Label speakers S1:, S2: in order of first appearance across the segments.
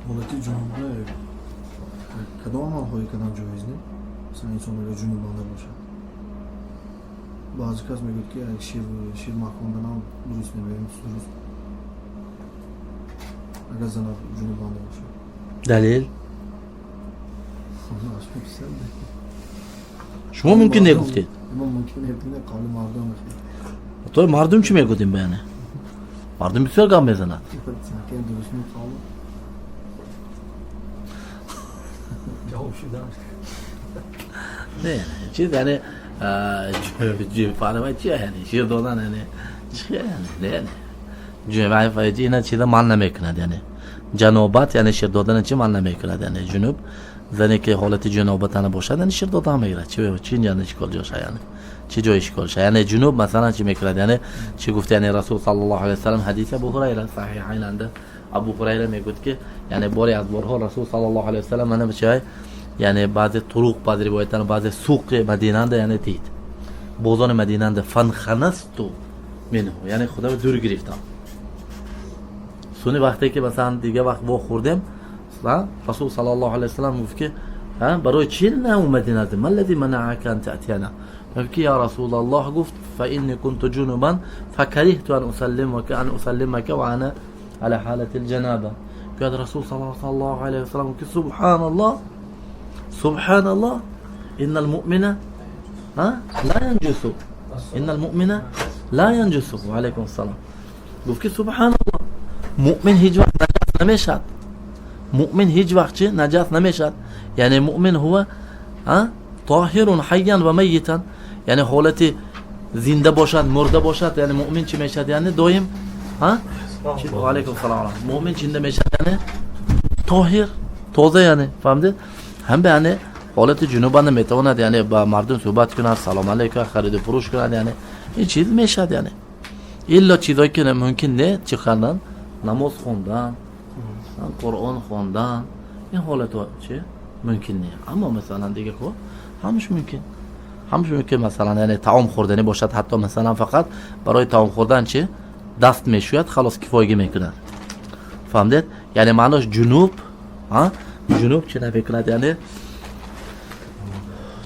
S1: Ҳолати ҷунубда кадом амалҳое кардан ҷоиз не? Масалан, инсон агар ҷунубанда бошад, баъзе кас мегӯяд, ки шир маконданам дуруст намеем, дуруст, агар зана ҷунубанда бошад.
S2: Далел? Шумо мумкин негуфтед.
S1: Мумкин не, қавли мардум.
S2: То мардум чӣ мегӯдем ба, яъне мардум бисёр гап мезанад.
S1: Дуруст қавл.
S3: Ҷавоб шуда.
S2: Не, чиз, яъне фарма чи, яъне шир додан, яъне чи, яъне не, ина чиза ман намекунад, яъне ҷанобат, яъне шир додан чи ман намекунад, яъне ҷунуб зане ки ҳолати ҷанобатана бошад, яъне шир додан мегирад. Чи яъне чӣ кор ҷоша, яъне чӣ ҷои ишколша? Яъне ҷунуб масалан чӣ мекунад, яъне чӣ гуфта, яъне Расул саллаллоҳу алайҳи васаллам, ҳадиси Абу Ҳурайра саҳиҳайнанда, Абу Ҳурайра мегӯяд, ки яъне боре аз борҳо Расул саллаллоҳу алайҳи васаллам мана чай, яъне баъзе туруқ, баъзе ривоятан, баъзе суқи Мадинанда, яъне дид, бозори Мадинанда, фанханасту минҳу, яъне худро дур гирифтам. Суни вақте ки масалан дига вақт вохӯрдем, Расул саллаллоҳу алайҳи васаллам гуфт, ки барои чӣ наомадӣ назди ма аллази манаака ан таътияна? Гуфт ки я Расулаллоҳ, гуфт, фа инни кунту ҷунубан факарихту ан усаллимака ва ана ала ҳалати лҷанаба. Гӯяд Расул саллаллоҳу алайҳи васаллам ки субҳаналлоҳ, субҳаналлоҳ, инна алмуъмина ла янҷусу, инна алмуъмина ла янҷусу. Ва алайкум ассалом. Гуфт ки субҳаналлоҳ, муъмин ҳеҷ вақт наҷас намешавад, муъмин ҳеҷ вақт чи наҷас намешавад, яъне муъмин ҳува тоҳирун ҳайян ва майитан, яъне ҳолати зинда бошад, мурда бошад, яъне муъмин чӣ мешавад, яъне доим. Ва алайкум салом. Муъмин чинда мешавад, яъне тоҳир, тоза, яъне фаҳмидед? Ҳам яъне ҳолати ҷунубанда метавонад, яъне ба мардум суҳбат кунад, салом алейка, хариду фурӯш кунад, яъне ин чиз мешавад, яъне илло чизое ки мумкин не, чӣ кардан? Намоз хондан, Қуръон хондан, ин ҳолатҳо чи мумкин не. Аммо масалан дига кор ҳамаш мумкин, ҳамаш мумкин. Масалан, яъне таом хӯрданӣ бошад, ҳатто масалан фақат барои таом хӯрдан чи даст мешӯяд, халос, кифоягӣ мекунад. Фаҳмидед? Яъне маънош ҷунуб, ҷунуб чӣ намекунад, яъне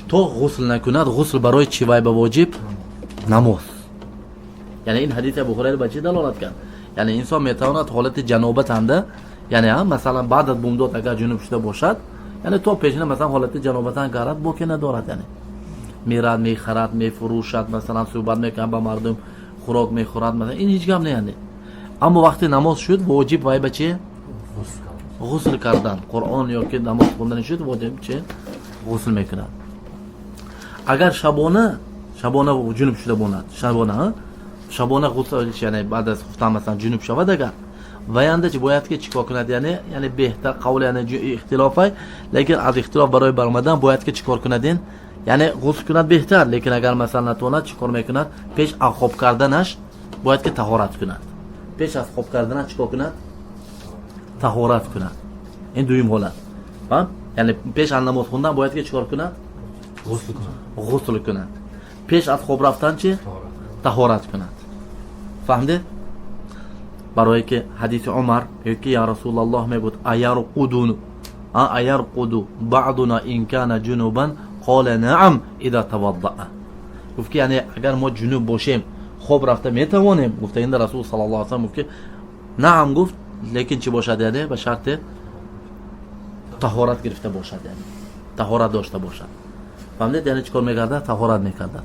S2: то ғусл накунад. Ғусл барои чӣ вай ба воҷиб? Намоз. Яъне ин ҳадиси Абу Ҳурайра ба чӣ далолат кард? Яъне инсон метавонад ҳолати ҷанобатанда, яъне масалан баъд аз бумдод агар ҷунуб шуда бошад, яъне то пешина масалан ҳолати ҷанобатан карад, боке надорад, яъне мерад, мехарад, мефурӯшад, масалан суҳбат мекунад ба мардум, хӯрок мехӯрад, масалан ин ҳеҷ гап не. Яъне аммо вақте намоз шуд, воҷиб вай ба чи? Ғусл кардан, Қуръон ё ки намоз хондани шуд, воҷиб чи? Ғусл мекунад. Агар шабона ҷунуб шуда бонад, шабона ғусл, яъне баъд аз хуфтан масалан ҷунуб шавад агар, ваянда чи бояд ки чӣ кор кунад? Яъне беҳтар қавл, яъне ихтилофай, лекин аз ихтилоф барои баромадан бояд ки чӣ кор кунад? Ин яъне ғусл кунад беҳтар, лекин агар масалан натавонад, чӣ кор мекунад? Пеш аз хоб карданаш бояд ки таҳорат кунад. Пеш аз хоб карданаш чӣ кор кунад? Таҳорат кунад. Ин дуюм ҳолат. Яъне пеш аз намоз хондан бояд ки чӣ кор кунад? Ғусл кунад. Пеш аз хоб рафтан чи? Таҳорат кунад. Фаҳмидед? Барое ки ҳадиси Умар мегӯяд ки я Расулаллоҳ, мегӯяд, аярқуду баъдуна ин кана ҷунубан? Қола наам иза таваддаа. Гуфт ки яъне агар мо ҷунуб бошем, хоб рафта метавонем? Гуфта инда Расул саллаллоҳу алайҳи васаллам гуфт ки наам, гуфт, лекин чӣ бошад? Яъне ба шарти таҳорат гирифта бошад, яъне таҳорат дошта бошад. Фаҳмидед? Яъне чӣ кор мекарда? Таҳорат мекарда.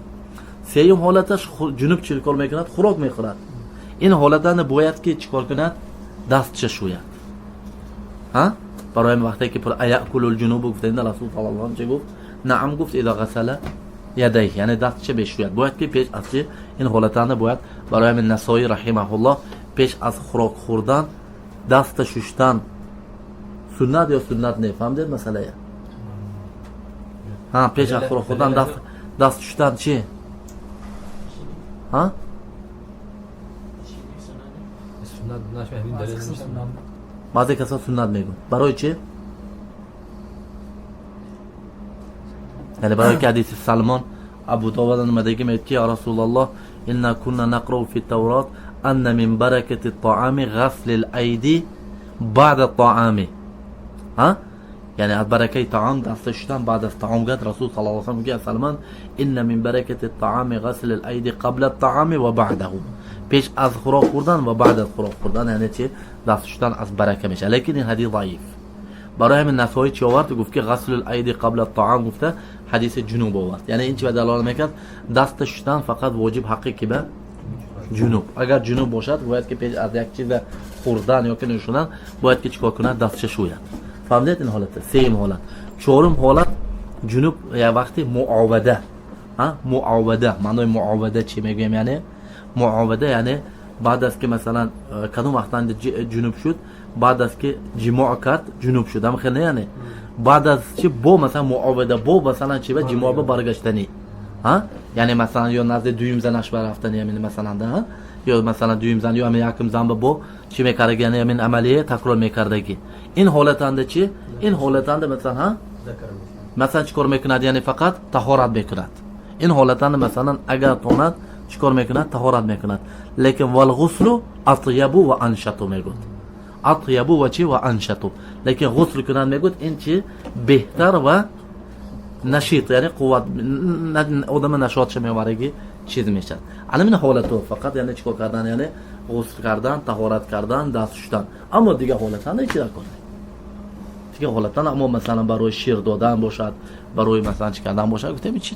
S2: Сеюм ҳолаташ, ҷунуб чӣ кор мекунад? Хӯрок мехӯрад. Ин ҳолатанда бояд ки чӣ кор кунад? Дастша шӯяд. Барои вақте ки аякулул ҷунубу гуфта, инда Расул саллаллоҳу алайҳи чӣ гуфт? Наам, гуфт, иза ғасала ядайҳ, яъне дастша бешӯяд. Бояд ки пеш аз чи ин ҳолатанда бояд. Барои ҳамин Насоӣ раҳимаҳуллоҳ пеш аз хӯрок хӯрдан даста шуштан суннат ё суннат не? Фаҳмидед масъалая? Пеш аз хӯрок хӯрдан даст шуштан чи? Ҳа, баъзе касо суннат мегӯянд. Барои чи? Яъне барои ки ҳадиси Салмон Абу Довуд омадаги, мегӯяд ки я Расулаллоҳ, инна кунна нақрау фи таврот анна мин баракати таами ғасли лайди баъда таами. Ҳа, яъне аз баракаи таом даста шудан баъд аз таом. Гад Расул صلى الله عليه وسلم мегӯяд Салман: إن من بركة الطعام غسل الأيدي قبل الطعام وبعده. Пеш аз хӯрок хӯрдан ва баъд аз хӯрок хӯрдан, яъне чи, даст шудан аз барака мешавад. Лекин ин ҳадис заиф. Барои ҳамин Насоӣ чи овард? Гуфт ки غسل الأيدي قبل الطعام гуфта, ҳадиси ҷунуб овард. Яъне ин чи ба далолат мекард? Даста шудан фақат воҷиб ҳаққи ки ба ҷунуб. Агар ҷунуб бошад, бояд ки пеш аз як чиза хӯрдан ё ки нӯшидан бояд ки чӣ кор кунад? Дастша шӯяд. Фаҳмидед ин ҳолата? Сеюм ҳолат. Чорум ҳолат, ҷунуб як вақти муовада. Муовада, маънои муовада чӣ мегӯем? Яъне муовада, яъне баъд аз ки, масалан, кадом вақтанда ҷунуб шуд? Баъд аз ки ҷимоъ кард, ҷунуб шуд. Ам хел не? Яъне баъд аз чи бо, масалан, муовада бо, масалан, чи ба ҷимоъ ба баргаштанӣ, яъне, масалан, ё назди дуюм занаш барафтани, ямин, масалан, да, ё, масалан, дуюм зан ё ҳамин якум зан ба бо чӣ мекардаги, яъне ҳамин амалия такрор мекардагӣ. Ин ҳолатанда чӣ? Ин ҳолатанда, масалан, ҳа, масалан, чӣ кор мекунад? Яъне фақат таҳорат мекунад. Ин ҳолатанда, масалан, агар тонад, чӣ кор мекунад? Таҳорат мекунад. Лекин والغسل أطيب وأنشط мегӯд. أطيب ва чи? وأنشط. Лекин ғусл кунад, мегӯд, ин чи беҳтар ва нашит, яъне қувват, одама нашотша меовараги чиз мешавад. Ана мин ҳолату фақат, яъне чӣ кор кардан? Яъне ғусл кардан, таҳорат кардан, даст шуштан. Аммо дигар ҳолатанда ҳеч дар кор, дигар ҳолатан, аммо, масалан, барои шир додан бошад, барои, масалан, чӣ кардан бошад, гуфтем, чи.